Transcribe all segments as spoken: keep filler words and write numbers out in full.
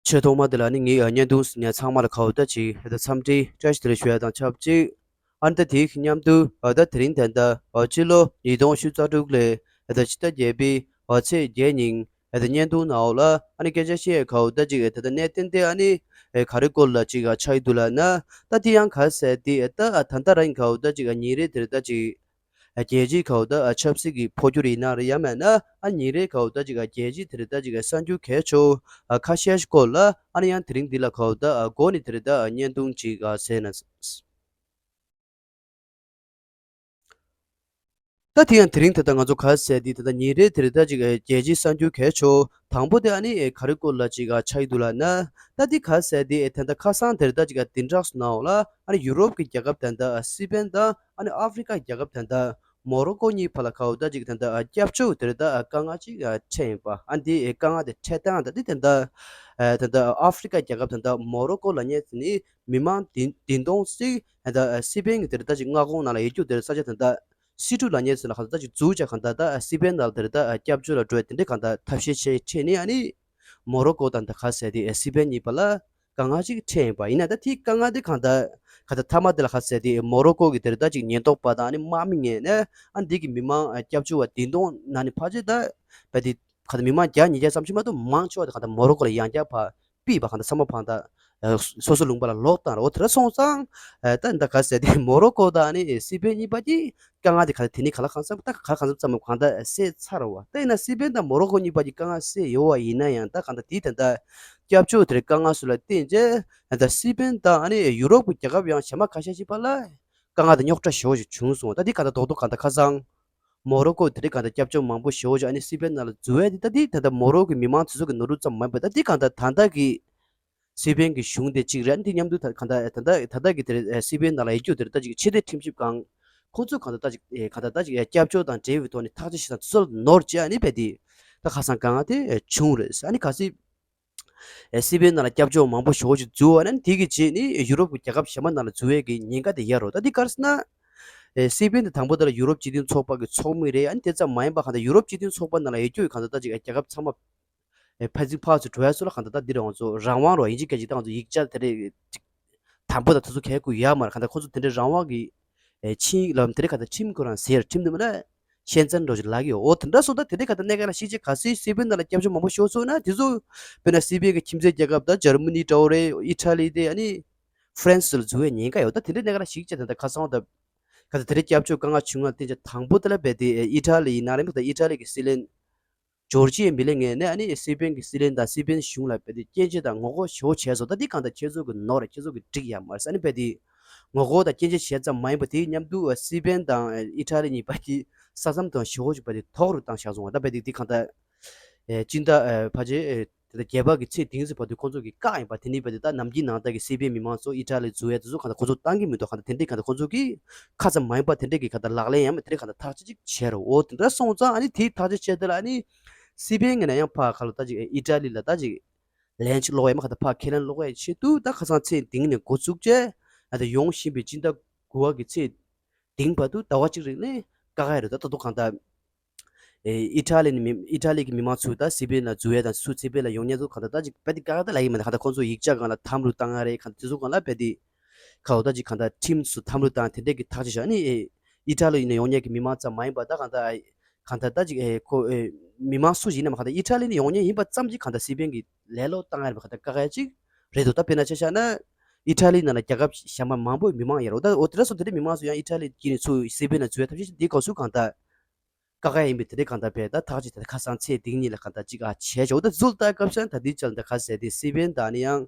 ཆེས་ཐོག་མ་དེ་ལ་ནི་ངས་བརྙན་ཐུང་ཟིན་ནས་ཚང་མ་ལ་ཁ་བརྡ་ཅིག་ད་འཚམས་འདྲི་བཀྲ་ཤིས་བདེ་ལེགས་ཞུ་ཡ་དང་ཆབས་ཅིག་ཨ་ནི་ད་དེའི་མཉམ་དུ་ད་དེ་རིང་ད་ལྟ་ཕྱི་ལོ་ཉིས་སྟོང་ཉི་ཤུ་རྩ་དྲུག་ལོའི་ད་ཕྱི་ཟླ་བརྒྱད་པའི་ཚེས་བརྒྱད་ཉིན་ད་བརྙན་ཐུང་ནང་འོག་ལ་ཨ་ནི་སྐད་ཆ་བཤད་ཡ་ཁ་བརྡ་ཅིག་ད་ལྟ་གནད་དོན་དེ་ཨ་ནི་ག་རེ་སྐོར་ལ་ཅིག་ཆགས་ཡི་འདུག་ལབ་ན། ད་དེ་ཡང་ག་ཟེར་དེ་ད་ད་ལྟ་རང་གི་ཁ་བརྡ་ཅིག་ཉིན་རེ་དེར་ད་ཅིག་རྒྱལ་སྤྱིའི་ཁ་བརྡ་ཆབ་སྲིད་ཀྱི་འཕོ་འགྱུར་ཡིན་ན་རེད། ཡང་མིན་ན་ཨ་ཉིན་རེའི་ཁ་བརྡ་ཅིག་རྒྱལ་སྤྱིའི་དེར་ད་ཅིག་གསར་འགྱུར་གལ་ཆེ་ཤོས་ཁ་ཤས་སྐོར་ལ་ཨ་ནི་ཡང་དེ་རིང་འདི་ལ་ཁ་བརྡ་འགོ་ནས་དེར་ད་བརྙན་ཐུང་ཅིག་ཟེར་ན། ད་དེ་ཡང་དེ་རིང་ད་ལྟ་ང་ཚོ་ག་ཟེར་དེ་ད་ལྟ་ཉིན་རེའི་དེར་ད་ཅིག་རྒྱལ་སྤྱིའི་གསར་འགྱུར་གལ་ཆེ་དང་པོ་དེ་ཨ་ནི་ག་རེ་སྐོར་ལ་ཅིག་ཆགས་ཡི་འདུག་ལབ་ན། ད་དེ་ག་ཟེར་དེ་ད་ལྟ་ཁ་སང་དེར་ད་ཅིག་བདུན་ཕྲག་ནང་ལ་ཨ་ནི་ཡུ་རོབ་ཀྱི་རྒྱལ་ཁབ་ད་ལྟ་སི་པེན་དང་ཨ་ནི་ཨ་ཧྥི་རི་ཀ་རྒྱལ་ཁབ་ད་ལྟ་མོ་རོ་ཀོ་གཉིས་བར་ལ་ཁ་བརྡ་ཅིག་ད་ལྟ་སྐྱབས་བཅོལ་དེར་ད་དཀའ་ངལ་ཅིག་འཕྲད་ཡིན་པ། ཨ་འདི་དཀའ་ངལ་དེ་འཕྲད་སྟངས་ད་འདི་ད་ལྟ་ད་ལྟ་ཨ་ཧྥི་རི་ཀ་རྒྱལ་ཁབ་ད་ལྟ་མོ་རོ་ཀོ་ལབ་མཁན་དེ་ནི་མི་མང་བདུན་བདུན་སྟོང་ཙམ་ད་ལྟ་སི་པེན་གྱི་དེར་ད་ཅིག་མངའ་ཁོངས་ནང་ལ་ཡོད་རྒྱུ་དེར་ས་ཆ་ད་ལྟ་སི་ཀྲུ་ལབ་མཁན་ཚོ་ལ་གང་ལྟར་ཅིག་འཛུལ་བྱས་གང་ལྟར་ད་སི་པེན་ནང་དེར་ད་སྐྱབས་བཅོལ་ལ་འགྲོ་ཡ་དེ་འདྲའི་གང་ལྟར་ཐབས་ཤེས་བྱས་འཕྲད་ནས་ཨ་ནི་མོ་རོ་ཀོ་དང་ད་ག་ཟེར་དེ་སི་པེན་གཉིས་བར་ལ་དཀའ་ངལ་ཅིག་འཕྲད་ཡིན་པ་ཡིན་ན། ད་དེའི་དཀའ་ངལ་དེ་གང་ལྟར་གང་ལྟར་མཐའ་མ་དེ་ལ་ག་ཟེར་དེ་མོ་རོ་ཀོ་གི་དེར་ད་ཅིག་ཉེན་རྟོག་པ་དང་ཨ་ནི་དམག་མི་ངོས་ནས་ཨ་འདི་གི་མི་མང་སྐྱབས་བཅོལ་བ་བདུན་སྟོང་ནང་ནས་ཕལ་ཆེར་ད་བས་དེ་གང་ལྟར་མི་མང་བརྒྱ་ཉིས་བརྒྱ་ཙམ་ཞིག་མ་གཏོགས་མང་ཆེ་བ་དེ་གང་ལྟར་མོ་རོ་ཀོ་ལ་ཡང་བསྐྱར་ཕར་ཕུད་པ་གང་ལྟར་ཚང་མ་ཕར་ད་སོ་སོ་ལུང་པ་ལ་ལོག་བཏང་ར། འོ་དེ་འདྲ་སོང་ཙང་ད་ད་ག་ཟེར་དེ་མོ་རོ་ཀོ་དང་ནི་སི་པེན་གཉིས་པ་གྱི་དཀའ་ངལ་དེ་ག་ལ་དེ་ནི་ག་ལ་གང་འཚམ་ད་ག་ལ་གང་འཚམ་ཙམ་གང་ད་སེལ་ཚར་བ། ད་ཡིན་ན་སི་པེན་དང་མོ་རོ་ཀོ་གཉིས་པ་གྱི་དཀའ་ངལ་སེལ་ཡོད་པ་ཡིན་ན་ཡང་ད་གང་ད་དེའི་ད་ད་སྐྱབས་བཅོལ་དེར་དཀའ་ངལ་སུ་ལ་བརྟེན་རྗེས་ད་སི་པེན་དང་ནི་ཡུ་རོབ་ཀྱི་རྒྱལ་ཁབ་ཡང་གཞན་མ་ཁ་ཤས་ཤིག་པ་ལ་དཀའ་ངལ་དང་རྙོག་དྲ་ཞེ་པོ་ཞིག་བྱུང་སོང་། ད་དེ་གང་ད་རྡོག་རྡོག་གང་ད་ཁ་སང་མོ་རོ་ཀོ་དེ་འདྲའི་གང་ལྟར་སྐྱབས་བཅོལ་མང་པོ་ཞེ་པོ་ཅིག་ཨ་ནི་སི་པེན་ནང་ལ་འཛུལ་བས་དེ་ད་དེ་ད་ལྟ་མོ་རོ་ཀོའི་མི་མང་དེ་ཚོ་གི་ནོར་འཁྲུལ་ཙམ་མ་ཡིན་པ། ད་དེ་གང་ལྟར་ད་ལྟ་གི་སི་པེན་གྱི་གཞུང་དེ་གཅིག་རེད། ཨ་ནི་དེ་མཉམ་དུ་ད་གང་ལྟར་ད་ལྟ་ད་ལྟ་གི་དེ་སི་པེན་ནང་ལ་ཡོད་རྒྱུ་དེ་ད་ཅིག་ཕྱི་སྡོད་ཁྲིམས་ཞིབ་ཁང་ཁོང་ཚོས་གང་ལྟར་ད་ཅིག་གང་ལྟར་ད་ཅིག་སྐྱབས་བཅོལ་དང་འབྲེལ་བའི་ཐོག་ནས་ཐག་གཅོད་བྱེད་སྟངས་དེ་ཚོ་ལ་ནོར་བྱས་ཨ་ནི་བས་དེ་ད་ཁ་སང་དཀའ་ངལ་དེ་བྱུང་རེད། ཨ་ནི་གལ་སྲིད། ཨེ་སི་པན་ནང་ལ་སྐྱབས་བཅོལ་མང་པོ་ཞེ་པོ་ཅིག་འཛུལ་བ་ན་དེ་གི་རྗེས་ནི་ཡུ་རོབ་ཀྱི་རྒྱལ་ཁབ་གཞན་པ་ནང་ལ་འཛུལ་བའི་གི་ཉེན་ཁ་དེ་ཡོད་རེད། ད་འདི་ག་རེ་ཟེར་ན། ཨེ་སི་པན་དེ་དང་པོ་དེ་ལ་ཡུ་རོབ་སྤྱི་མཐུན་ཚོགས་པ་གི་ཚོགས་མི་རེད། ཨ་ནི་དེ་ཙམ་མ་ཡིན་པ་གང་ལྟར་ཡུ་རོབ་སྤྱི་མཐུན་ཚོགས་པ་ནང་ལ་ཡོད་རྒྱུ་གི་གང་ལྟར་ད་ཅིག་རྒྱལ་ཁབ་ཚང་མ་ཨེ་ཕན་ཚུན་ཕར་ཚུར་འགྲོ་ཡ་སོགས་ལ་གང་ལྟར་ད་འདི་རང་ཚོ་རང་དབང་རོ་ཡིན་གཅིག་མིན་གཅིག་ད་ང་ཚོ་ཡིག་ཆ་དེ་རེད། དང་པོ་དང་དེ་ཚོ་གལ་དགོས་ཡོད་མ་རེད། གང་ལྟར་ཁོ་ཚོ་དེ་འདྲའི་རང་དབང་གི་ཨེ་ཆིངས་ལ་དེ་འདྲའི་གང་ལྟར་ཁྲིམས་ཁོ་རང་ཟེར་ཁྲིམས་དེ་མ་ལ་ཤན་ཙན་འགྲོ་ཞིག་ལག་ཡོད། འོ་དེ་འདྲ་སོང་ད་དེ་འདྲའི་གང་ལྟར་གནད་འགག་ལ་གཞིགས་བྱས་གལ་སྲིད་སི་པན་ནང་ལ་སྐྱབས་བཅོལ་མང་པོ་ཤོར་སོང་ན་དེ་ཚོ་དཔེར་ན་སི་པན་གྱི་ཁྱིམ་མཚེས་རྒྱལ་ཁབ་ད་འཇར་མ་ནི་འདྲ་བོ་རེད། ཨི་ཊ་ལི་དེ་ཨ་ནི་ཧྥ་རན་སི་ལ་འཛུལ་བའི་ཉེན་ཁ་ཡོད། ད་དེ་འདྲའི་གནད་འགག་ལ་གཞིགས་བྱས་ད་ད་ཁ་སང་ད་གང་ལྟར་དེ་འདྲའི་སྐྱབས་བཅོལ་དཀའ་ངལ་བྱུང་བ་བསྟན་བྱས་དང་པོ་དེ་ལ་རྦད་དེ་ཨི་ཊ་ལི་ཡིན་ན་རེད་མ་གཏོགས་ཨི་ཊ་ལི་གི་སྲིད་བློན། ཇོར་ཇི་ཡའི་མི་ལ་ངས་ནས་ཨ་ནི་སི་པན་གྱི་སྲིད་བློན་དང་སི་པན་གཞུང་ལ་རྦད་དེ་སྐྱོན་བརྗོད་དང་ངོ་རྒོལ་ཞེ་པོ་བྱས་སོང་། ད་འདི་གང་ལྟར་ཁྱེད་ཚོ་གི་ནོར་རེད། ཁྱེད་ཚོ་གི་འགྲིག་ཡ་མ་རེད་ཟེར། ཨ་ནི་རྦད་དེ་ངོ་རྒོལ་དང་སྐྱོན་བརྗོད་བྱས་ཙམ་མ་ཡིན་པ་དེའི་མཉམ་དུ་སི་པན་དང་ཨི་ཊ་ལི་གཉིས་བར་གྱི་ས་མཚམས་དང་ཞེ་པོ་ཅིག་རྦད་དེ་དོག་རུ་བཏང་བཞག་སོང་བ། ད་རྦད་དེ་འདི་གང་ལྟར་ཨེ་སྤྱི་ཟླ་ཨེ་ཕལ་ཆེར་ཨེ་ད་ལྟ་བརྒྱད་པ་གི་ཚེས་བདུན་ཙམ་བར་དུ་ཁོང་ཚོ་གི་བཀག་ཡིན་པ། དེ་ནི་རྦད་དེ་ད་ནམ་རྒྱུན་ནང་ལྟར་གྱི་སི་པན་མི་མང་ཚོ་ཨི་ཊ་ལི་འཛུལ་ཡ་དེ་ཚོ་གང་ལྟར་ཁོང་ཚོ་བཏང་གི་མི་འདུག་གང་ལྟར་དེ་འདྲའི་གང་ལྟར་ཁོང་ཚོ་གི་ཁ་ཙམ་མ་ཡིན་པ་དེ་འདྲའི་གི་གང་ལྟར་ལག་ལེན་ཡང་མ་དེ་འདྲའི་གང་ལྟར་ཐག་གཅོད་ཅིག་བྱས་རོ། འོ་དེ་འདྲ་སོང་ཙང་ཨ་ནི་དེའི་ཐག་གཅོད་བྱས་དེ་ལ་ཨ་ནི་སི་པན་གྱི་ནས་ཡང་ཕར་ཁ་ལོ་ད་ཅིག་ཨི་ཊ་ལི་ལ་ད་ཅིག་ལན་ཅིག་སློག་ཡ་མ་གང་ལྟར་ཕར་ཁས་ལེན་སློག་ཡ་ཆེད་དུ་ད་ཁ་སང་ཚེས་བདུན་ནས་འགོ་བཙུགས་བྱས་ཨ་ད་ཡོང་བཞིན་པའི་སྤྱི་ཟླ་དགུ་པ་གི་ཚེས་བདུན་བར་དུ་ཟླ་བ་གཅིག་རིང་ནས་བཀག་ཡ་རེད། ད་ད་དུང་གང་ལྟར། ཨེ་ཨི་ཊ་ལི་ནས་མི་ཨི་ཊ་ལི་གི་མི་མང་ཚུར་ད་སི་པན་ལ་འཛུལ་ཡ་དང་ཚུར་སི་པན་ལ་ཡོང་མཁན་ཚོ་གང་ལྟར་ད་ཅིག་རྦད་དེ་བཀག་ད་ལབ་ཡིན་མ་གཏོགས་གང་ལྟར་ཁོང་ཚོ་ཡིག་ཆ་སྒང་ལ་དམ་རུ་བཏང་ཡ་རེད། གང་ལྟར་དེ་ཚོ་སྒང་ལ་རྦད་དེ་ཁ་འོ་ད་ཅིག་གང་ལྟར་ཁྲིམས་སུ་དམ་རུ་བཏང་དེ་འདྲས་ཀྱི་ཐག་གཅོད་བྱས་ནས་ཨེ་ཨི་ཊ་ལི་ནས་ཡོང་མཁན་གྱི་མི་མང་ཙམ་མ་ཡིན་པ་ད་གང་ལྟར་ཨེ་གང་ལྟར་ད་ཅིག་ཨེ་ཁོ་ཨེ་མི་མང་སུ་ཞིག་ཡིན་ནའང་གང་ལྟར་ཨི་ཊ་ལི་ནས་ཡོང་མཁན་ཡིན་པ་ཙམ་ཅིག་གང་ལྟར་སི་པན་གྱིས་ལན་སློག་བཏང་ཡ་རེད་པ། གང་ལྟར་བཀག་ཡ་ཅིག་རེད་འདུག་ད་དཔེར་ན་ཆ་བཞག་ན་ཨི་ཊ་ལི་ནང་ལ་རྒྱལ་ཁབ་གཞན་པ་མང་པོའི་མི་མང་ཡོད་རེད། འོ་ད་འོ་དེ་འདྲ་སོང་དེ་འདྲའི་མི་མང་ཚོ་ཡང་ཨི་ཊ་ལི་དཀྱིལ་ནས་ཚུར་སི་པན་ལ་འཛུལ་ཡ་ཐབས་ཤེས་བྱེད་དེའི་སྐབས་སུ་གང་ལྟར། བཀག་ཡ་ཡིན་པའི་དེ་འདྲའི་གང་ལྟར་བས་ད་ཐག་གཅོད་དེ་ཁ་སང་ཚེས་བདུན་ཉིན་ལ་གང་ལྟར་ཅིག་ཨ་བྱས་ཆོག་ད་གཟུགས་ལྟ་སྐབས་སུ་ད་ལྟའི་ཆར་འདི་ག་ཟེར་དེ་སི་པན་དང་ནི་ཡང་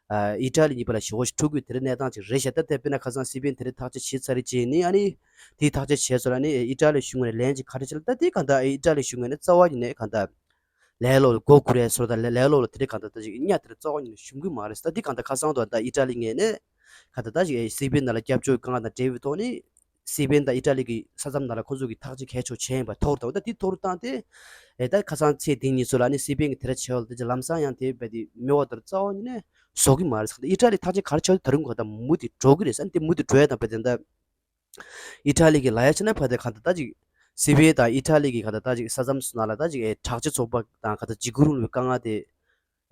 ཨ་ཨི་ཊ་ལི་གཉིས་པ་ལ་ཞེ་པོ་ཞིག་ཐུག་དགོས་དེ་འདྲའི་གནས་སྟངས་ཅིག་རེད་ཤག་ད་དེ་དཔེར་ན་ཁ་སང་སི་པན་དེ་འདྲའི་ཐག་གཅོད་བྱས་ཚར་རེད་ཅེས་ནི་ཨ་ནི་དེའི་ཐག་གཅོད་བྱས་སོང་ལ་ནི་ཨི་ཊ་ལི་གཞུང་ངོས་ནས་ལན་ཅིག་ག་རེ་བྱས་ལ་ད་དེ་གང་ལྟར་ཨི་ཊ་ལི་གཞུང་ངོས་ནས་རྩ་བ་ཉིད་ནས་གང་ལྟར་ལས་སློག་ལ་མགོ་སྒུར་ཡས་སོགས་དང་ལས་ལས་སློག་ལ་དེ་འདྲའི་གང་ལྟར་ད་ཅིག་གཉའ་དེ་འདྲ་རྩ་བ་ཉིད་ནས་ཞུམ་གི་མ་རེད། ད་དེ་གང་ལྟར་ཁ་སང་དུ་ད་ཨི་ཊ་ལི་ངོས་ནས་གང་ལྟར་ད་ཅིག་སི་པན་ནང་ལ་སྐྱབས་བཅོལ་གང་དང་འབྲེལ་བའི་ཐོག་ནས། སི་པན་དང་ཨི་ཊ་ལི་གི་ས་མཚམས་ནང་ལ་ཁོང་ཚོ་གི་ཐག་གཅོད་གལ་ཆེ་བྱས་ཡིན་པ་ཐོག་རུ་བཏང་བ། ད་དེ་ཐོག་རུ་བཏང་སྟེ། ཨེ་ད་ཁ་སང་ཚེས་བདུན་ཉིན་ཚོ་ལ་ནི་སི་པན་གི་དེ་འདྲ་བྱས་པ་ལ་ད་ཅིག་ལམ་སང་ཡང་དེ་རྦད་དེ་མེད་པ་ལྟར་རྩ་བ་ཉིད་ནས་བཟོ་གི་མ་རེད་ཟེར། ད་ཨི་ཊ་ལི་ཐག་གཅོད་ག་རེ་བྱས་ད་རུང་ག་ད་མུ་མཐུད་འགྲོ་གི་རེད་ཟེར། ཨ་ནི་དེ་མུ་མཐུད་འགྲོ་ཡ་དང་རྦད་དེ་ད་ཨི་ཊ་ལི་གི་ལབ་ཡ་བྱས་ན་ཕ་དེ་ག་ད་ད་ཅིག་སི་པན་དང་ཨི་ཊ་ལི་གི་ག་ད་ད་ཅིག་ས་མཚམས་སུ་ནང་ལ་ད་ཅིག་ཨེ་དྲག་ཆས་ཚོགས་པ་དང་ག་ད་འཇིགས་སྐུལ་རིང་ལུགས་དཀའ་ངལ་དེ།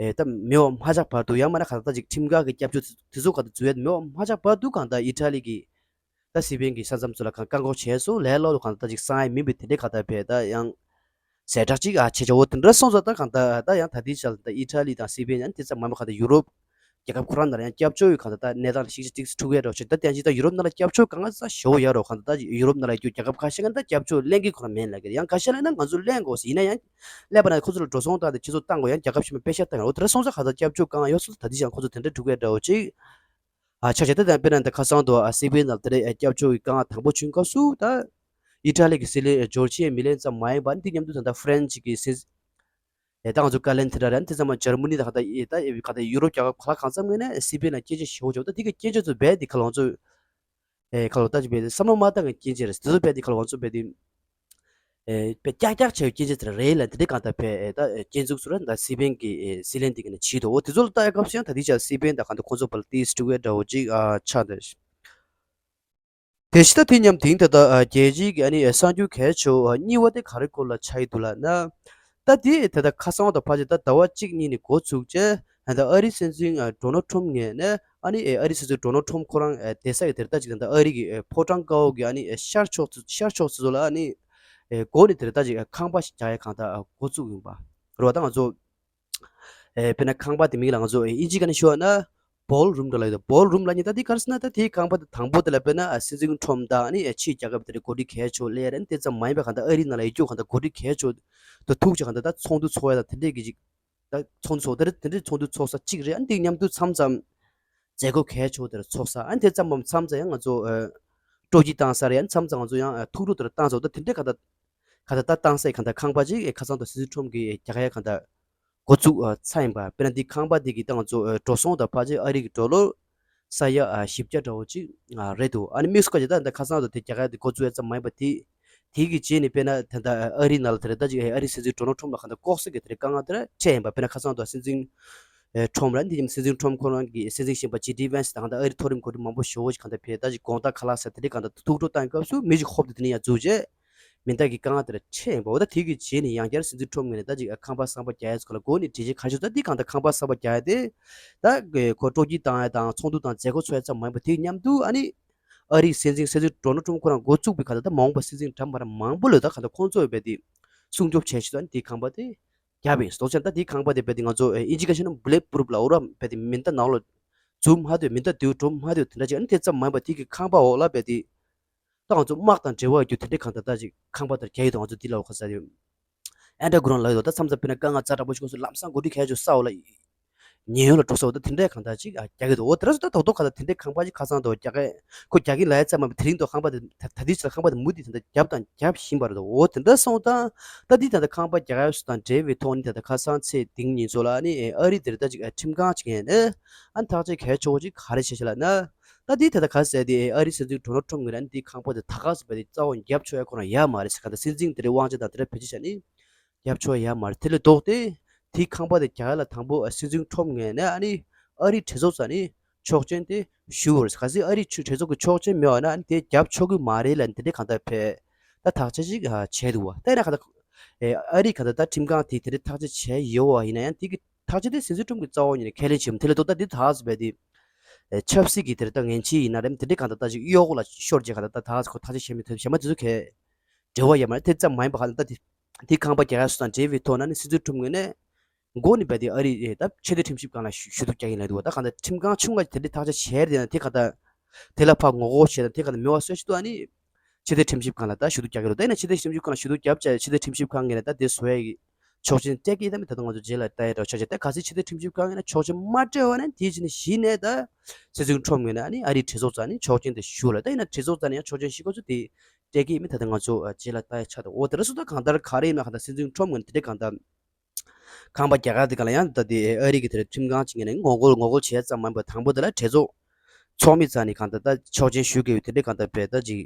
ཨེ་ད་མེད་པ་མ་ཆགས་བར་དུ། ཡང་མིན་ན་གང་ལྟར་ཅིག་ཁྲིམས་འགལ་གྱི་སྐྱབས་བཅོལ་དེ་ཚོ་གང་ལྟར་འཛུལ་ཡ་མེད་པ་མ་ཆགས་བར་དུ། གང་ལྟར་ཨི་ཊ་ལི་གི་ད་སི་པེན་གྱི་ས་མཚམས་ཚོ་ལ་གང་བཀག་འགོག་བྱས་སོང་། ལས་སླ་པོ་གང་ལྟར་ཅིག་གསང་ཡ་མིན་པའི་དེ་འདྲའི་གང་ལྟར་བས་ད་ཡང་ཟད་འགྲོ་ཅིག་ཨ་བྱས་བྱས། འོ་དེ་འདྲ་སོང་ཙང་ད་གང་ལྟར་ད་ཡང་ད་ལྟའི་ཆར་ལ་ད་ཨི་ཊ་ལི་དང་སི་པེན་ཡང་དེ་ཙམ་མང་པོ་གང་ལྟར་ཡུ་རོབ་རྒྱལ་ཁབ་ཁོ་རང་ནང་ལ་ཡང་སྐྱབས་བཅོལ་གྱི་གང་ལྟར་ད་གནས་སྟངས་ལ་ཤིག་ཅིག་ཐུག་ཡ་འདྲ་བོ་ཅིག་ད་དེ་ཡང་ཅིག་ད་ཡུ་རོབ་ནང་ལ་སྐྱབས་བཅོལ་གང་ག་ས་ཞེ་པོ་ཡོད་རེད། གང་ལྟར་ད་ཡུ་རོབ་ནང་ལ་ཡོད་རྒྱུ་རྒྱལ་ཁབ་ཁ་ཤས་ཀྱིས་ད་སྐྱབས་བཅོལ་ལེན་གྱི་ཁོ་རང་མེད་ལབ་ཀྱི་རེད། ཡང་ཁ་ཤས་ལ་ཡིན་ན་ང་ཚོ་ལེན་དགོས་ཟེར། ཡིན་ན་ཡང་སླེབས་པ་ན་ཁོ་ཚོ་ལ་འགྲོ་སོང་བཏང་སྟེ་ཁྱེད་ཚོ་བཏང་དགོས། ཡང་རྒྱལ་ཁབ་གཞན་པ་པེ་ཤག་བཏང་ཡོད་རེད། དེ་འདྲ་སོང་ཙང་གང་ལྟར་སྐྱབས་བཅོལ་གང་ག་ཡོད་སོང་ཙང་ད་ལྟའི་ཆར་ཁོ་ཚོ་དེ་འདྲ་སྒྲུབ་ཡ་འདྲ་བོ་ཅིག་ཨ་ཆ་བཞག་ད་ལྟ་དཔེར་ན་ད་ཁ་སང་དུ་ཨ་སི་པེན་ནང་དེ་འདྲའི་ཨ་སྐྱབས་བཅོལ་གྱི་དཀའ་ངལ་དང་པོ་བྱུང་སྐབས་སུ། ད་ཨི་ཊ་ལི་གི་སྲིད་བློན་ཇོར་ཇི་ཡ་མེ་ལོ་ནི་ཙམ་མ་ཡིན་པ་ནི་དེ་མཉམ་དུ་ད་ལྟ་ཧྥ་རན་སི་གི་སྲིད་ཨེ་ད་ང་ཚོ་ཀར་ལེན་ཐི་ར་ར་ནི་དེ་ཚང་མ་འཇར་མ་ནི་དང་ད་ཨེ་ད་ཨེ་ག་ད་ཡུ་རོབ་རྒྱལ་ཁབ་ག་ལ་གང་འཚམ་ངོས་ནས་སི་པེན་ལ་སྐྱོན་བརྗོད་ཞེ་པོ་བྱུང་། ད་དེ་གི་སྐྱོན་བརྗོད་ཚོ་རྦད་དེ་ག་ལ་ང་ཚོ་ཨེ་ག་ལ་ད་ཅིག་རྦད་དེ་བསམ་བློ་མ་བཏང་གི་སྐྱོན་བརྗོད་རེད། དེ་ཚོ་རྦད་དེ་ག་ལ་ང་ཚོ་རྦད་དེ་ཨེ་དཔེ་ཀྱག་ཀྱག་བྱས་པའི་སྐྱོན་བརྗོད་དེ་རེད་ལ། དེ་འདྲའི་གང་ལྟར་བས་ཨེ་ད་ཨེ་སྐྱོན་འཛུགས་སུ་ར་ད་སི་པེན་གི་ཨེ་སྲིད་བློན་དེ་གི་ནས་བྱས་འདུག་འོ་དེ་ཚོ་ལ་ལྟ་ཡ་སྐབས་སུ་ཡང་ད་དེ་ཆ་སི་པེན་དང་གང་ལྟར་ཁོང་ཚོ་བར་ལ་ཏིས་སྤྲོད་ཡ་འདྲ་བོ་ཅིག་ཨ་ཆགས་འདུག་དེ་བཞིན་ད་དེ་མཉམ་དེང་ད་ལྟ་ཨ་རྒྱལ་སྤྱིའི་གི་ཨ་ནི་གསར་འགྱུར་གལ་ཆེ་བ་གཉིས་པ་དེ་ག་རེ་སྐོར་ལ་ཆགས་ཡི་འདུག་ལབ་ན། ད་དེ་ད་ལྟ་ཁ་སང་བ་དང་ཕལ་ཆེར་ད་ཟླ་བ་གཅིག་གཉིས་ནས་འགོ་ཚུགས་བྱས། ད་ལྟ་ཨ་རིའི་སྲིད་འཛིན་ཨ་ཌོ་ནལ་ཊམ་ངོས་ནས་ཨ་ནི་ཨེ་ཨ་རིའི་སྲིད་འཛིན་ཌོ་ནལ་ཊམ་ཁོ་རང་ཨེ་བསྡད་ས་གི་དེར་ད་ཅིག་ད་ལྟ་ཨ་རི་གི་ཨེ་ཕོ་བྲང་དཀར་པོ་གི་ཨ་ནི་ཨེ་ཤར་ཕྱོགས་ཚོ་ཤར་ཕྱོགས་ཚོ་ལ་ཨ་ནི་ཨེ་འགོ་ནས་དེར་ད་ཅིག་ཨེ་ཁང་པ་ཞིག་རྒྱག་ཡ་གང་ལྟར་ཨ་འགོ་བཙུགས་ཡིན་པ་རེད་བ། ད་ང་ཚོ་ཨེ་དཔེར་ན་ཁང་པ་དེ་མིང་ལ་ང་ཚོ་ཨེ་དབྱིན་ཇི་སྒང་ནས་ཞུ་བ་ན་བོལ་རུམ་འདྲ་ལབ་ཡོད་དོ། བོལ་རུམ་ལབ་མཁན་ད་དེ་ག་རེ་ཟེར་ན། ད་དེའི་ཁང་པ་དེ་དང་པོ་དེ་ལ་དཔེར་ན་ཨ་སྲིད་འཛིན་ཊམ་དང་ཨ་ནི་ཨེ་ཕྱིའི་རྒྱལ་ཁབ་དེ་འདྲའི་འགོ་ཁྲིད་གལ་ཆེ་བ་སླེབས་ཡ་རེད། དེ་ཙམ་མ་ཡིན་པའི་གང་ལྟར་ཨ་རིའི་ནང་ལ་ཡོད་རྒྱུ་གང་ལྟར་འགོ་ཁྲིད་གལ་ཆེ་བ་དང་ཐུག་བྱས་གང་ལྟར་ད་ཚོགས་འདུ་ཚོགས་ཡ་དང་དེ་འདྲའི་གི་ཅིག་ད་ཚོགས་འདུ་ཚོགས་དེ་རེད། དེ་འདྲའི་ཚོགས་འདུ་ཚོགས་ས་གཅིག་རེད། ཨ་ནི་དེ་མཉམ་དུ་མཚམས་མཚམས་མཛད་སྒོ་གལ་ཆེ་བ་དེ་ར་ཚོགས་ས། ཨ་ནི་དེ་ཙམ་མམ་མཚམས་མཚམས་ཡང་ང་ཚོ་ཨ་སྤྲོ་སྐྱིད་བཏང་ས་རེད། ཨ་ནི་མཚམས་མཚམས་ང་ཚོ་ཡང་ཨ་ཐུགས་སྤྲོ་དེ་ར་བཏང་ས། འོ་ད་དེ་འདྲའི་གང་ལྟར་གང་ལྟར་ད་བཏང་སའི་གང་ལྟར་ཁང་པ་ཅིག་ཨེ་ཁ་སང་དུ་སྲིད་འཛིན་ཊམ་གིས་ཨེ་རྒྱག་ཡ་གང་ལྟར་འགོ་བཙུགས་ཨ་ཚར་ཡིན་པ། དཔེར་ན་འདི་ཁང་པ་འདི་གི་ད་ང་ཚོ་ཨེ་འགྲོ་སོང་དང་ཕལ་ཆེར་ཨ་རི་གི་ཌོ་ལར་ས་ཡ་ཨ་བཞི་བརྒྱ་འདྲ་བོ་ཅིག་ཨ་རེད་འདུག་ཨ་ནི་དམིགས་སུ་བཀར་བྱས་ད་ད་ཁ་སང་དུ་དེ་རྒྱག་ཡ་དེ་འགོ་བཙུགས་ཡ་ཙམ་མ་ཡིན་པ། དེ་དེ་གི་རྗེས་ནས་དཔེར་ན་ད་ལྟ་ཨ་རི་ནང་ལ་དེ་རེད། ད་ཅིག་ཨ་རི་སྲིད་འཛིན་ཌོ་ནལ་ཊམ་ལ་གང་ལྟར་ལྐོག་ཟ་གི་དེ་རེད་དཀའ་ངལ་དེ་ར་འཕྲད་ཡིན་པ། དཔེར་ན་ཁ་སང་དུ་སྲིད་འཛིན་ཨེ་ཊམ་ར་འདི་ཉིན་སྲིད་འཛིན་ཊམ་ཁོ་རང་གི་སྲིད་འཛིན་གཞོན་པ་ཇེ་ཌི་ཝན་སི་དང་ད་ཨ་རི་མཐོ་རིམ་འགོ་ཁྲིད་མང་པོ་ཞེ་པོ་ཞིག་གང་ལྟར་ཕེབས། ད་ཅིག་དགོང་དག་ཁ་ལག་ཟ་དེ་འདྲའི་གང་ལྟར་ཐུགས་སྤྲོ་བཏང་སྐབས་སུ་མི་ཞིག་ཧོབ་སྟེ་དེ་ནས་ཡར་འཛུལ་རྗེས་མེ་མདའ་གི་དཀའ་ངལ་དེ་ར་འཕྲད་ཡིན་པ། འོ་ད་དེ་གི་རྗེས་ནས་ཡང་བསྐྱར་སྲིད་འཛིན་ཊམ་ངོས་ནས་ད་ཅིག་ཁང་པ་གསར་པ་རྒྱག་ཡས་སྐོར་ལ་འགོ་ནས་གྲོས་ཆོད་ག་རེ་བྱུང་ད། འདི་གང་ལྟར་ཁང་པ་གསར་པ་རྒྱག་ཡས་དེ་ད་ཁོ་སྤྲོ་སྐྱིད་བཏང་ཡས་དང་ཚོགས་འདུ་དང་མཛད་སྒོ་ཚོགས་ཡས་ཙམ་མ་ཡིན་པ། དེ་མཉམ་དུ་ཨ་ནི་ཨ་རིའི་སྲིད་འཛིན་སྲིད་འཛིན་ཌོ་ནལ་ཊམ་ཁོ་རང་འགོ་བཙུགས་པའི་གང་ལྟར་ད་མ་འོངས་པ་སྲིད་འཛིན་འདྲ་མ་འདྲ་མང་པོ་ལ་ད་གང་ལྟར་ཁོང་ཚོས་རྦད་དེ་སྲུང་སྐྱོབ་བྱས་བྱས་ད་ཨ་ནི་དེའི་ཁང་པ་དེ་རྒྱབ་ཡིན་སོགས་ཅན། ད་དེའི་ཁང་པ་དེ་རྦད་དེ་ང་ཚོ་ཨེ་དབྱིན་ཇི་སྐད་བཤད་ན་བྷུ་ལེཊ་པུ་རུཕ་ལབ། འོ་ར་རྦད་དེ་མེ་མདའ་ནང་ལོགས་འཛུལ་མ་ཐུབ། མེ་མདའ་དེའི་གྲུབ་མ་ཐུབ་དེ་འདྲ་ཅིག་ཨ་ནི་དེ་ཙམ་མ་ཡིན་པ་དེ་གི་ཁང་པ་འོག་ལ་རྦད་དེ་ད་ང་ཚོ་དམག་དང་འབྲེལ་བ་ཡོད་རྒྱུ་དེ་འདྲའི་གང་ལྟར་ད་ཅིག་ཁང་པ་དེར་རྒྱག་ཡོད་དོ། ང་ཚོ་འདི་ལ་འོ་ཁ་ས་དེ་ཨན་ཌར་གྷ་རའུན་ཌ་ལབ་ཡོད་དོ། ད་མཚམས་མཚམས་དཔེར་ན་དཀའ་ངལ་ཛ་དྲག་པོ་ཞིག་སྐབས་སུ་ལམ་སང་འགོ་ཁྲིད་གལ་ཆེ་ས་འོག་ལ་ཉེན་གཡོལ་ལ་འགྲོ་ས་འོ་ད་དེ་འདྲའི་གང་ལྟར་ཅིག་ཨ་རྒྱག་གི་འདུག་འོ་དེ་ར་སུ་ད་དོག་དོག་གང་ལྟར་དེ་འདྲའི་ཁང་པ་ཅིག་ཁ་སང་དུ་རྒྱག་གི་ཁོ་རྒྱག་གི་ལབ་ཡ་ཙམ་མ་དེ་རིང་དུ་ཁང་པ་དེ་ད་ད་ལྟའི་ཆར་ཁང་པ་དེ་མུ་མཐུད་དེ་ད་རྒྱབ་དང་རྒྱབ་བཞིན་པ་རེད་འདུག་འོ་དེ་འདྲ་སོང་ཙང་ད་འདི་ད་ལྟ་ཁང་པ་རྒྱག་ཡ་སུ་དང་འབྲེལ་བའི་ཐོག་ནས་ད་ལྟ་ཁ་སང་ཚེས་དེ་ཉིན་ཚོ་ལ་ཨ་ནི་ཨ་རི་དེར་ད་ཅིག་ཨ་ཁྲིམས་ཁང་ཅིག་ཡིན་ནས་ཨ་ནི་ཐག་གཅོད་གལ་ཆེ་བོ་ཅིག་ག་རེ་བྱས་ཤག་ལབ་ན། ད་འདི་ད་ལྟ་ག་ཟེར་དེ་ཨ་རིའི་སྲིད་འཛིན་ཌོ་ནལ་ཊམ་ངོས་ནས་འདི་ཁང་པ་དེ་ད་ག་ཟེར་བ་དེ་རྩ་བ་ཉིད་རྒྱབ་ཆོག་ཡ་ཁོ་རང་ཡོད་མ་རེད་ཟེར། ག་ད་སྲིད་འཛིན་དེ་འདྲའི་དབང་ཆ་དང་དེ་འདྲ་བེད་སྤྱོད་བྱས་ནས་རྒྱབ་ཆོག་ཡ་མ་རེད། དེ་ལས་ལྡོག་སྟེ་དེའི་ཁང་པ་དེ་རྒྱག་ཡ་ལ་དང་པོ་སྲིད་འཛིན་ཊམ་ངོས་ནས་ཨ་ནི་ཨ་རིའི་གྲོས་ཚོགས་སུ་ཨ་ནི་ཆོག་མཆན་དེ་ཞུ་དགོས་རེད་ཟེར། གལ་སྲིད་ཨ་རིའི་གྲོས་ཚོགས་ཀྱི་ཆོག་མཆན་མེད་པ་ན་ཨ་ནི་དེ་རྒྱབ་ཆོག་གི་མ་རེད་ལབ་ནས་དེ་འདྲའི་གང་ལྟར་བས་ད་ཐག་གཅོད་ཅིག་བྱས་འདུག་བ། ད་ཡིན་ན་གང་ལྟར་ཨ་རིའི་གང་ལྟར་ད་ཁྲིམས་ཁང་དེ་དེ་འདྲའི་ཐག་གཅོད་བྱས་ཡོད་པ་ཡིན་ན་ཡང་དེ་གི་ཐག་གཅོད་དེ་སྲིད་འཛིན་ཊམ་གྱིས་རྩ་བ་ཉིད་ནས་ཁས་ལེན་བྱེད་མི་ཐུབ། དེ་ལས་ལྡོག་ད་འདི་ད་ག་ཟེར་བས་དེ་ཨེ་ཆབ་སྲིད་ཀྱི་དེར་ད་ངན་ཇུས་ཡིན་ན་རེད། དེ་འདྲའི་གང་ལྟར་ད་ཅིག་གཡོ་འགུལ་ལ་ཤོར་རྗེས་གང་ལྟར་ད་ད་ག་ཟེར་ཁོ་ཐག་གཅོད་བྱེད་མི་ཐུབ། གཞན་པ་དེ་ཚོ་གས་འབྲེལ་བ་ཡོད་མ་རེད། དེ་ཙམ་མ་ཡིན་པ་གང་ལྟར་ད་དེ་དེ་ཁང་པ་རྒྱག་ཡ་སོགས་དང་འབྲེལ་བའི་ཐོག་ན་ནི་སྲིད་འཛིན་ཁྲོམ་ངོས་ནས་མགོ་ནས་བས་དེ་ཨ་རི་ཨེ་ད་ཆེས་མཐོའི་ཁྲིམས་ཞིབ་ཁང་ལ་ཞུ་ཞུ་གཏུག་རྒྱག་གི་ཡིན་ལབ་འདུག་བ། ད་གང་ལྟར་ཁྲིམས་ཁང་ཆུང་བ་དེ་འདྲའི་ཐག་གཅོད་བྱས་རེད་ན་དེ་གང་ལྟར་དེ་ལ་ཕར་ངོ་རྒོལ་བྱས་དང་དེ་གང་ལྟར་མེད་པ་བཟོ་ཆེད་དུ་ཨ་ནི་ཆེས་མཐོའི་ཁྲིམས་ཞིབ་ཁང་ལ་ད་ཞུ་གཏུག་རྒྱག་གི་རེད། ད་ཡིན་ན་ཆེས་མཐོའི་ཁྲིམས་ཞིབ་ཁང་ལ་ཞུ་གཏུག་རྒྱབ་བྱས་ཆེས་མཐོའི་ཁྲིམས་ཞིབ་ཁང་ངོས་ནས་ད་དེ་བཟོ་ཡ་གི་ཆོག་མཆན་སྤྲད་ཀྱི་ཡིན། ད་མི་ད་ལྟ་ང་ཚོ་རྗེས་ལ་ལྟ་ཡ་འདྲ་བོ་ཆགས་ཀྱི་རེད། ད་གལ་སྲིད་ཆེས་མཐོའི་ཁྲིམས་ཞིབ་ཁང་ངོས་ནས་ཆོག་མཆན་མ་སྤྲད་པ་ན་དེའི་རྗེས་ནས་གཞི་ནས་ད་སྲིད་འཛིན་ཁྲོམ་ངོས་ནས་ཨ་ནི་ཨ་རིའི་གྲོས་ཚོགས་རྩ་ནས་ཆོག་མཆན་དེ་ཞུ་ལ། ད་ཡིན་ན་གྲོས་ཚོགས་རྩ་ནས་ཡང་ཆོག་མཆན་ཞུ་དགོས་ཚུལ་དེ་སྤྲད་ཀྱི་ཡིན། མི་ད་ལྟ་ང་ཚོ་རྗེས་ལ་ལྟ་ཡ་ཆགས་འདུག་འོ་དེ་འདྲ་སོང་ཙང་གང་ལྟར་ག་རེ་ཡིན་ན་གང་ལྟར་སྲིད་འཛིན་ཁྲོམ་ངོས་ནས་དེ་འདྲའི་གང་ལྟར་ཁང་པ་རྒྱག་ག་དེ་ག་ལ་ཡང་ད་དེ་ཨ་རི་གི་དེར་ཁྲིམས་ཁང་ཅིག་ངོས་ནས་ངོ་རྒོལ་ངོ་རྒོལ་བྱས་ཙམ་མ་ཡིན་པར་དང་པོ་དེ་ལ་གྲོས་ཚོགས་ཚོགས་མི་རྩ་ནས་གང་ལྟར་ད་ཆོག་མཆན་ཞུ་དགོས་ཡོད་དེ་འདྲའི་གང་ལྟར་བས་ད་ཅིག་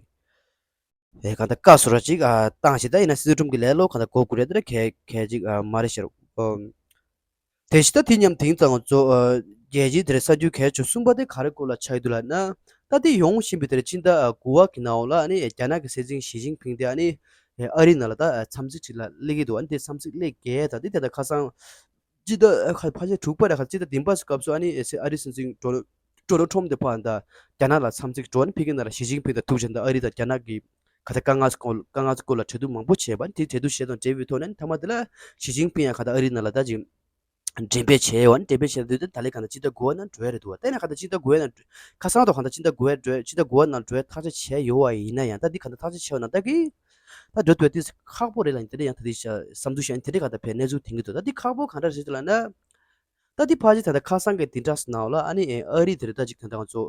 ཨེ་གང་ལྟར་བཀའ་ཟུར་ཅིག་ཨ་བཏང་ཞིག་ད་ཡིན་ན་སྲིད་འཛིན་ཁྲོམ་གྱི་ལས་སློག་གང་ལྟར་དགོས་དགོས་རེད། དེ་འདྲ་གལ་གལ་ཅིག་ཨ་མ་རེད་ཤག་ཨོ། དེ་བཞིན་ད་དེ་མཉམ་དེང་སང་ང་ཚོ་ཨ་རྒྱལ་སྤྱིའི་དེར་གསར་འགྱུར་གལ་ཆེ་གསུམ་པ་དེ་ག་རེ་སྐོར་ལ་ཆགས་ཡོད་འདུག་ལབ་ན། ད་དེ་ཡོང་བཞིན་པའི་དེར་སྤྱི་ཟླ་ཨ་དགུ་པ་གི་ནང་ལ་ཨ་ནི་རྒྱ་ནག་གི་སྲིད་འཛིན་ཞི་ཅིན་ཕིང་དེ་ཨ་ནི་ཨ་རི་ནང་ལ་ད་ཨ་འཚམས་གཟིགས་ཅིག་ལ་སླེབས་ཀྱི་འདུག་ཨ་ནི་དེ་འཚམས་གཟིགས་སླེབས་རྒྱུ་ད་དེ་ད་ལྟ་ཁ་སང་ སྤྱི་ཟླ་ཨ་ཁ་ཕལ་ཆེར་དྲུག་པ་རེད། ཁ་སྤྱི་ཟླ་བདུན་པ་སྐབས་སུ་ཨ་ནི་ཨེ་སི་ཨ་རིའི་སྲིད་འཛིན་ཌོ་ནལ་ཌོ་ནལ་ཊམ་དེ་ཕར་ད་རྒྱ་ནག་ལ་འཚམས་གཟིགས་འགྲོ། ཨ་ནི་ཕ་གི་ནང་ལ་ཞི་ཅིན་ཕིང་དང་ཐུག་བྱས་ད་ཨ་རི་དང་རྒྱ་ནག་གི་ཁ་ད་དཀའ་ངལ་སྐོར་དཀའ་ངལ་སྐོར་ལ་གྲོས་བསྡུར་མང་པོ་བྱས་པ། ཨ་ནི་དེ་གྲོས་བསྡུར་བྱས་དང་འབྲེལ་བའི་ཐོག་ནས་ཨ་ནི་མཐའ་མ་དེ་ལ་ཞི་ཅིན་ཕིང་ཡང་ཁ་ད་ཨ་རིའི་ནང་ལ་ད་ཅིག་འགྲེམས་སྤེལ་བྱས་ཡོད། ཨ་ནི་འགྲེམས་སྤེལ་བྱས་དུས་ད་ད་ལན་ཁ་ད་སྤྱི་ཟླ་དགུ་པ་ནང་འགྲོ་ཡ་རེད་འདུག་བ། ད་ནི་ཁ་ད་སྤྱི་ཟླ་དགུ་པ་ནང་ཁ་སང་དང་ཁ་ད་སྤྱི་ཟླ་དགུ་པ་འགྲོ་སྤྱི་ཟླ་དགུ་པ་ནང་འགྲོ་ཡ་ཐག་གཅོད་བྱས་ཡོད་པ་ཡིན་ན་ཡང་ད་འདི་ཁ་ད་ཐག་གཅོད་བྱས་པ་ན་ད་གི་ད་འགྲོ་འདོད་དེ་ཁག་པོ་རེད་ལ། ཡིན་དེ་འདྲ་ཡང་ད་དེ་བསམ་ཚུལ་བཤད་ཡིན་དེ་འདྲ་གང་ལྟར་ཕེབས་གནས་ཚུལ་ཐོན་གྱི་འདུག་ད་འདི་ཁག་པོ་གང་འདྲ་རེད་ལབ་ན། ད་འདི་ཕལ་ཆེར་ད་ལྟ་ཁ་སང་གི་དེ་འདྲ་སྣང་ལ་ཨ་ནི་ཨ་རི་དེ་རེད་ད་ཅིག་ད་ལྟ་ང་ཚོ་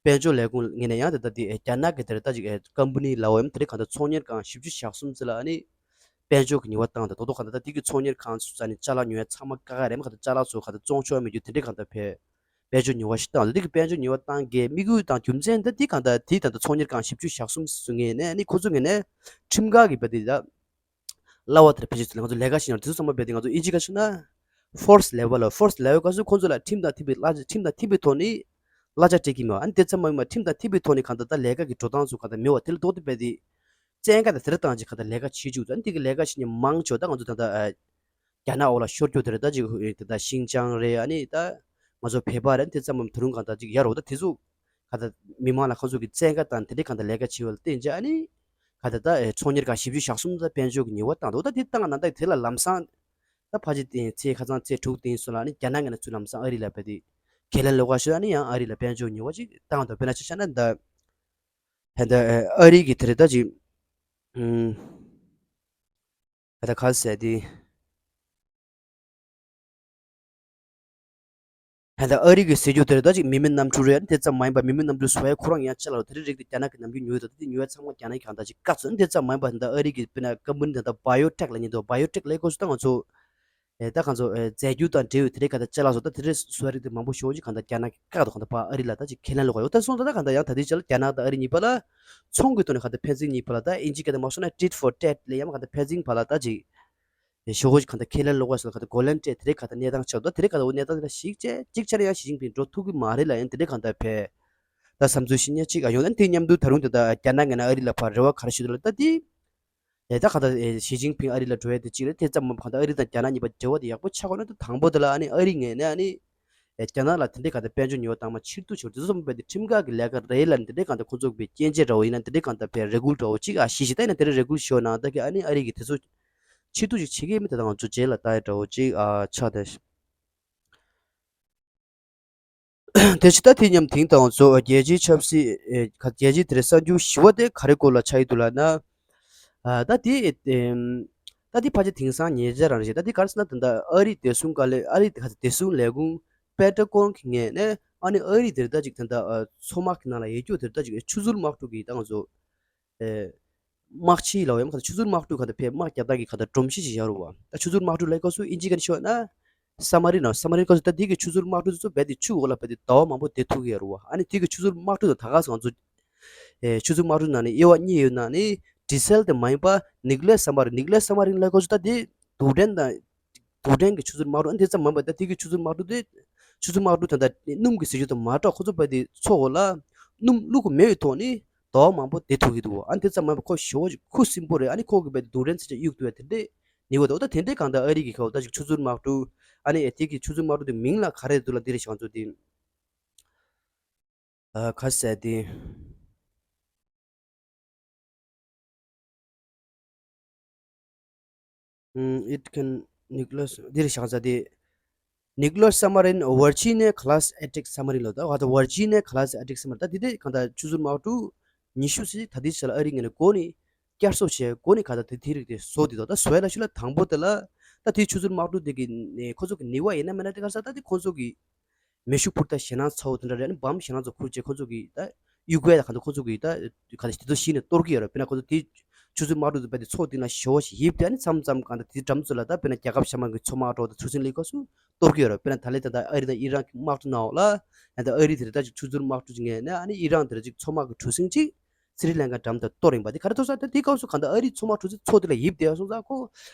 དཔལ་འབྱོར་ལས་ཁུངས་ངོས་ནས་ཡང་དེ་ད་འདི་རྒྱ་ནག་གི་དེ་རེད་ད་ཅིག་ཀམ་པ་ནི་ལ་འོ་ཡམ་དེ་རེད་གང་ལྟར་ཚོང་གཉེར་ཁང་བཞི་བཅུ་ཞེ་གསུམ་ཙམ་ལ་ཨ་ནི་དཔལ་འབྱོར་གྱི་ཉེས་པ་བཏང་ད་དོ་དོ་གང་ལྟར་ད་འདི་གི་ཚོང་གཉེར་ཁང་ཚོ་ཨ་ནི་ཅ་ལག་ཉོ་ཡ་ཚང་མ་བཀག་ག་རེད་མ་གང་ལྟར་ཅ་ལག་ཚོ་གང་ལྟར་བཙོང་ཆོག་མི་རྒྱུ་དེ་འདྲ་གང་ལྟར་ཕེབས། དཔལ་འབྱོར་ཉེས་པ་ཞིག་བཏང་། དེ་གི་དཔལ་འབྱོར་ཉེས་པ་བཏང་གི་དམིགས་ཡུལ་དང་རྒྱུ་མཚན་ད་འདི་གང་ལྟར་དེ་ད་ལྟ་ཚོང་གཉེར་ཁང་བཞི་བཅུ་ཞེ་གསུམ་ཟེར་ངེས་ནས་ནི་ཁོ་ཚོ་ངེས་ནས་ཁྲིམས་འགལ་གྱི་བ་དེ་ད་གླ་བ་དེར་ཕལ་ཆེར་ཚུལ་ང་ཚོ་ལས་ཀ་ཞིག་ཡང་དེ་ཚོ་ཚང་མ་བས་དེ་ང་ཚོ་ཨིན་ཇི་ག་ཞུ་ན་forced labour ལ་forced labour ག་ཚོད་ཁོ་ཚོ་ལ་ཁྲིམས་དང་མཐུན་པའི་གླ་ཆ་ཁྲིམས་དང་མཐུན་པའི་ཐོག་ནས་གླ་ཆ་སྤྲད་ཀྱི་མེད་པ། ཨ་ནི་དེ་ཚང་མ་ཡིན་པ་ཁྲིམས་དང་མཐུན་པའི་ཐོག་ནས་གང་ལྟར་ད་ལས་ཀ་གི་འགྲོ་སྟངས་ཚོ་གང་ལྟར་མེད་པ་དེ་ལ་ལྡོག་སྟེ་བས་དེ་བཙན་བཀའ་དང་དེ་འདྲ་བཏང་ཅིག་གང་ལྟར་ལས་ཀ་བྱེད་བཅུག་ད་ཨ་ནི་དེ་གི་ལས་ཀ་བྱེད་མཁན་མང་ཆེ་བ་ད་ང་ཚོ་ད་ལྟ་རྒྱ་ནག་འོག་ལ་ཤོར་རྒྱུ་དེ་རེད། ད་ཅིག་དེ་ད་ཤིང་ཅང་རེད། ཨ་ནི་ད་ང་ཚོ་བོད་པ་རེད། དེ་ཚང་མ་ད་རུང་གང་ལྟར་ཅིག་ཡ་རོ་ད་དེ་ཚོ་གང་ལྟར་མི་མང་ལ་ཁོ་ཚོ་གི་བཙན་བཀའ་དང་དེ་འདྲའི་གང་ལྟར་ལས་ཀ་བྱེད་པ་ལ་བརྟེན་བྱས་ཨ་ནི་གང་ལྟར་ད་ཚོང་གཉེར་ཁང་བཞི་བཅུ་ཞེ་གསུམ་ད་དཔལ་འབྱོར་གྱི་ཉེས་པ་བཏང་འདུག་ད་དེ་བཏང་ན་ད་དེ་ལ་ལམ་སང་ད་ཕལ་ཆེར་ཚེས་ཁ་སང་ཚེས་དྲུག་དེ་ཡིན་སོང་ལ་ཨ་ནི་རྒྱ་ནག་གི་ནས་ཚུར་ལམ་སང་ཨ་རི་ལ་བས་དེ་ཁས་ལེན་ལོག་ག་ཞུ་ཨ་ནི་ཡང་ཨ་རི་ལ་དཔལ་འབྱོར་ཉེས་པ་ཅིག་བཏང་འདུག་དཔེར་ན་ཆ་བཞག་ན་ད་ད་ཨ་རི་གི་དེ་རེད་ད་ཅིག་ཨུམ། ད་ལྟ་ག་ཟེར་དེ། ད་ལྟ་ཨ་རི་གི་ཟེར་རྒྱུ་དེར་ད་ཅིག་མི་མེད་གནམ་གྲུ་རེད། དེ་ཙམ་མ་ཡིན་པ་མི་མེད་གནམ་གྲུ་བཟོ་ཡ་ཁོ་རང་ཡང་ཅི་ལ་དེ་རིགས་རིགས་དེ་རྒྱ་ནག་གི་ནམ་རྒྱུན་ཉོ་ཡོད་དོ། དེ་ཉོ་ཡ་ཚང་མ་རྒྱ་ནག་གི་གང་ལྟར་ཅིག་བཀག་སོང་། དེ་ཙམ་མ་ཡིན་པ་ད་ལྟ་ཨ་རི་གི་དཔེར་ན་ཀམ་པ་ནི་ད་ལྟ་བྷ་ཡོ་ཊེག་ལ་ཉེ་དོ་བྷ་ཡོ་ཊེག་ལ་ཁོ་ཚོ་ད་ང་ཚོ་ཨེ་ད་གང་ཚོ་ཨེ་རྫས་འགྱུར་དང་འབྲེལ་བའི་དེ་རིགས་གང་ལྟར་ཅི་ལ་སོ་ད་དེ་རིགས་བཟོ་ཡ་རིགས་དེ་མང་པོ་ཞེ་པོ་ཅིག་གང་ལྟར་རྒྱ་ནག་གི་བཀག་འདུག་གང་ལྟར་ཕར་ཨ་རི་ལ་ད་ཅིག་ཁས་ལེན་ལོག་ག་ཡོད། ད་སོང་ད་ད་གང་ལྟར་ཡང་ད་དེ་ཅི་ལ་རྒྱ་ནག་དང་ཨ་རི་གཉིས་པ་ལ་ཚོང་གི་ཐོག་ནས་གང་ལྟར་ཕན་ཚུན་གཉིས་པ་ལ་ད་ཨིན་ཇི་སྐད་དུ་མ་སོང་ན་tit for tat ལས་ཡང་གང་ལྟར་ཕན་ཚུན་བར་ལ་ད་ཅིག་ཞོ་གོ་གང་ལྟར་ཁས་ལེན་ལོག་པ་སོགས་གང་ལྟར་གོ་ལན་སྤྲད་དེ་རེད། གང་ལྟར་གནས་སྟངས་ཆགས་འདུག་དེ་རེད། གང་ལྟར་འོ་གནས་སྟངས་དེ་ལ་ཞིག་བྱས་གཅིག་ཆར་ཡང་ཞི་ཅིན་ཕིང་འགྲོ་ཐུབ་ཀྱི་མ་རེད་ལ་ཡང་དེ་རེད། གང་ལྟར་ཕེ་ད་བསམ་ཚུལ་ཤི་ཉེ་གཅིག་ཨ་ཡོང་ན་དེ་མཉམ་དུ་ད་རུང་དེ་ད་རྒྱ་ནག་ངོས་ནས་ཨ་རི་ལ་ཕར་རེ་བ་ག་རེ་ཞུ་འདུག་ལ་ད་དེ་ཨེ་ད་གང་ལྟར་ཨེ་ཞི་ཅིན་ཕིང་ཨ་རི་ལ་འགྲོ་ཡ་དེ་གཅིག་རེད། དེ་ཙམ་མ་གང་ལྟར་ཨ་རི་དང་རྒྱ་ནག་གཉིས་པ་འབྲེལ་བ་དེ་ཡག་པོ་ཆགས་དགོས་ན་དེ་དང་པོ་དེ་ལ་ཨ་ནི་ཨ་རི་ངོས་ནས་ཨ་ནི། ཨེ་རྒྱ་ནག་ལ་དེ་འདྲའི་གང་ལྟར་དཔལ་འབྱོར་ཉོ་བ་བཏང་མ་ཕྱིར་བསྡུ་བྱེད་དུས་ཙམ་པ་དེ་ཁྲིམས་འགལ་གྱི་ལས་ཀ་རེད་ལ་འདི་འདྲའི་གང་ལྟར་ཁོ་ཚོ་གི་སྐྱོན་བརྗོད་འདྲ་བོ་ཡིན་ན་འདི་འདྲའི་གང་ལྟར་བས་རེ་སྐུལ་འདྲ་བོ་ཅིག་ཨ་ཤི་ཤི་ད་ཡིན་ན་དེ་འདྲའི་རེ་སྐུལ་ཞུ་བ་ན་ད་གི་ཨ་ནི་ཨ་རི་གི་དེ་ཚོ་ཕྱིར་བསྡུ་ཅིག་བྱེད་ཀྱི་མི་དེ་དང་ང་ཚོ་རྗེས་ལ་ལྟ་ཡ་འདྲ་བོ་ཅིག་ཨ་ཆགས་ད་ཤི། དེ་ཕྱི་ད་དེ་མཉམ་དེང་དང་ང་ཚོ་རྒྱལ་སྤྱིའི་ཆབ་སྲིད་ཨེ་ག་རྒྱལ་སྤྱིའི་དེ་རེད་གསར་འགྱུར་ཞི་བ་དེ་ག་རེ་སྐོར་ལ་ཆགས་ཡི་འདུག་ལབ་ན། ཨ་ད་དེ་ཨེམ། ད་དེ་ཕལ་ཆེར་དེང་སང་ཉེ་ཆར་རང་རེད། ད་དེ་ག་རེ་ཟེར་ན་ད་ལྟ་ཨ་རིའི་བདེ་སྲུང་བཀའ་བློན་ཨ་རིའི་བདེ་སྲུང་ལས་ཁུངས་པེན་ཊ་གོན་གྱི་ངོས་ནས་ཨ་ནི་ཨ་རིའི་དེར་ད་ཅིག་ད་ལྟ་ཨ་མཚོ་དམག་གི་ནང་ལ་ཡོད་རྒྱུ་དེར་ད་ཅིག་ཆུ་ཚོད་དམག་འཁྲུག་གི་ད་ང་ཚོ་ཨེ་དམག་ཆས་ལ་ཡང་ཆུ་ཚོད་དམག་འཁྲུག་ག་ད་ཕེབས་དམག་རྒྱག་སྟངས་ཀྱི་ག་ད་སྒྲོམ་གཞི་ཞིག་ཡོད་རེད་བ། ད་ཆུ་ཚོད་དམག་འཁྲུག་ལ་སྐབས་སུ་ཨིན་ཇི་སྐད་ནས་ཤོད་ན་སབ་མ་རིན་ནོ། སབ་མ་རིན་སྐབས་སུ་ད་དེ་གི་ཆུ་ཚོད་དམག་འཁྲུག་དེ་ཚོ་རྦད་དེ་ཆུ་འོག་ལ་རྦད་དེ་ཟླ་བ་མང་པོ་བསྡད་ཐུབ་ཀྱི་ཡོད་རེད་བ། ཨ་ནི་དེ་གི་ཆུ་ཚོད་དམག་འཁྲུག་དང་ད་ག་སང་ང་ཚོ་ཨེ་ཆུ་ཚོད་དམག་འཁྲུག་ནང་ནས་དབྱེ་བ་གཉིས་ཡོད་ནང་ནས་ཌི་སེལ་དེ་མ་ཡིན་པ་ནིག་ལེ་སབ་མ་རིན། ནིག་ལེ་སབ་མ་རིན་ལ་སྐབས་སུ་ད་དེ་རྡུལ་ཕྲན་དང་རྡུལ་ཕྲན་གྱི་ཆུ་ཚོད་དམག་འཁྲུག་ཨ་ནི་དེ་ཙམ་མིན་པ་ད་དེ་གི་ཆུ་ཚོད་དམག་འཁྲུག་དེ་ཆུ་ཚོད་དམག་འཁྲུག་དེ་འདྲ་སྣུམ་གྱི་ཟེར་རྒྱུ་དང་མ་འདྲ་ཁོ་ཚོ་རྦད་དེ་མཚོ་འོག་ལ་སྣུམ་བླུག་གི་མེད་པའི་ཐོག་ནས་ཟླ་བ་མང་པོ་བསྡད་ཐུབ་ཀྱི་འདུག་ཨ་ནི་དེ་ཙམ་མིན་པ་ཁོ་ཞེ་པོ་ཅིག་ཁུ་སིམ་པོ་རེད། ཨ་ནི་ཁོ་གི་རྦད་དེ་རྡུལ་ཕྲན་ཚོ་ཅིག་གཡུག་ཐུབ་ཡ་དེ་འདྲས་ནི་འོ་ད་འོ་ད་དེ་འདྲས་གང་ལྟར་ཨ་རི་གི་ཁ་འོ་ད་ཅིག་ཆུ་ཚོད་དམག་འཁྲུག་ཨ་ནི་དེ་གི་ཆུ་ཚོད་དམག་འཁྲུག་དེ་མིང་ལ་ག་རེ་འདུག་ལ་འདི་རེད་ཤག་ང་ཚོ་དེ། ཨ་ག་ཟེར་དེ། ཨུམ། It can nuclear འདི་རེད་ཤག་ཟེར་དེ། Nuclear submarine Virginia class attack submarine ལོ་ད་ག་ད་Virginia class attack submarine ད་དེ་དེ་གང་ལྟར་ཆུ་ཚོད་དམག་འཁྲུག་ཉི་ཤུ་ཙམ་ད་དེ་ཆ་ལ་ཨ་རི་ངོས་ནས་འགོ་ནས་བསྐྱར་གསོ་བྱས་འགོ་ནས་གང་ལྟར་དེ་དེ་རིགས་དེ་བཟོ་དེ་དོ་ད་བཟོ་ཡ་ལ་ཤུ་ལ་དང་པོ་དེ་ལ་ད་དེ་ཆུ་ཚོད་དམག་འཁྲུག་དེ་གི་ཁོ་ཚོ་གི་ནུས་པ་ཡིན་ན་མིན་ན་དེ་ག་ས་ད་དེ་ཁོ་ཚོ་གི་མེ་ཤུགས་འཕུར་མདའ་ཞེད་སྣང་ཚ་བོ་དེ་འདྲ་རེད། ཨ་ནི་བམ་ཞེད་སྣང་ཚ་ཁུར་བྱས་ཁོ་ཚོ་གིས་ད་གཡུག་གུ་ད་གང་ལྟར་ཁོ་ཚོ་གིས་ད་ག་ལ་དེ་ཚོ་གཞི་ནས་གཏོར་གྱི་ཡོད་རེད། དཔེར་ན་ཁོ་ཚོ་དེ་ཆུ་ཚོད་དམག་འཁྲུག་ཏུ་བས་དེ་མཚོ་དེ་ན་ཞོ་ཞིག་ཡིབ་དེ་ཨ་ནི་མཚམས་མཚམས་གང་ལྟར་དེ་འགྲམ་ཚོ་ལ་ད་དཔེར་ན་རྒྱལ་ཁབ་གཞན་མ་གི་མཚོ་དམག་འགྲོ་དང་གྲུ་གཟིངས་ལས་ཁོ་ཚོ་གཏོར་གྱི་ཡོད་རེད། དཔེར་ན་ད་ལན་ད་ལྟ་ཨ་རི་དང་ཨི་རན་གྱི་དམག་འཁྲུག་ནང་ལ་ད་ཨ་རི་དེ་རེད་ད་ཅིག་ཆུ་ཚོད་དམག་འཁྲུག་ཅིག་ངས་ནས་ཨ་ནི་ཨི་རན་དེ་རེད་ཅིག་མཚོ་དམག་གི་གྲུ་གཟིངས་ཅིག་སི་རི་ལང་ཀ་འགྲམ་དུ་གཏོར་ཡིན་པ་དེ་ག་རེ་ཐོག་ས་ད་དེ་སྐབས་སུ་གང་ལྟར་ཨ་རིའི་མཚོ་དམག་གྲུ་གཟིངས་མཚོ་དེ་ལ་ཡིབ་བསྡད་སོང་ཙང་ཁོ་